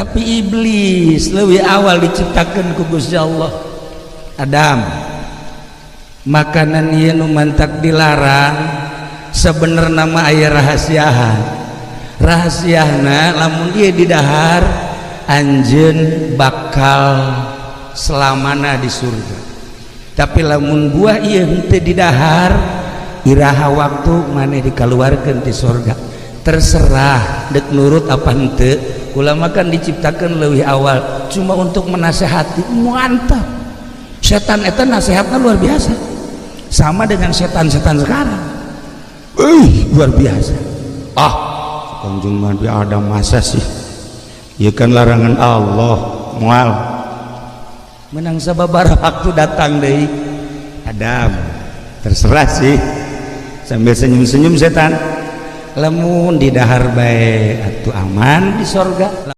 Tapi iblis lebih awal diciptakan ku Gusti Allah. Adam, makanan ieu nu mantak dilarang sebenarnya mah aya rahasiahan. Rahasiana, lamun ieu didahar, anjeun bakal selamana di surga. Tapi lamun buah ieu henteu didahar, iraha waktu maneh dikaluarkeun ti surga. Terserah dek nurut apa henteu. Ulama kan diciptakan lebih awal cuma untuk menasehati. Mantap, setan eta nasihatnya luar biasa, sama dengan setan-setan sekarang. Luar biasa. Ah, Kanjeng Nabi Adam, masa sih ya kan larangan Allah, mual menang. Sababaraha waktu datang deui, Adam, terserah sih, sambil senyum-senyum setan, lamun didahar bae atuh aman di sorga.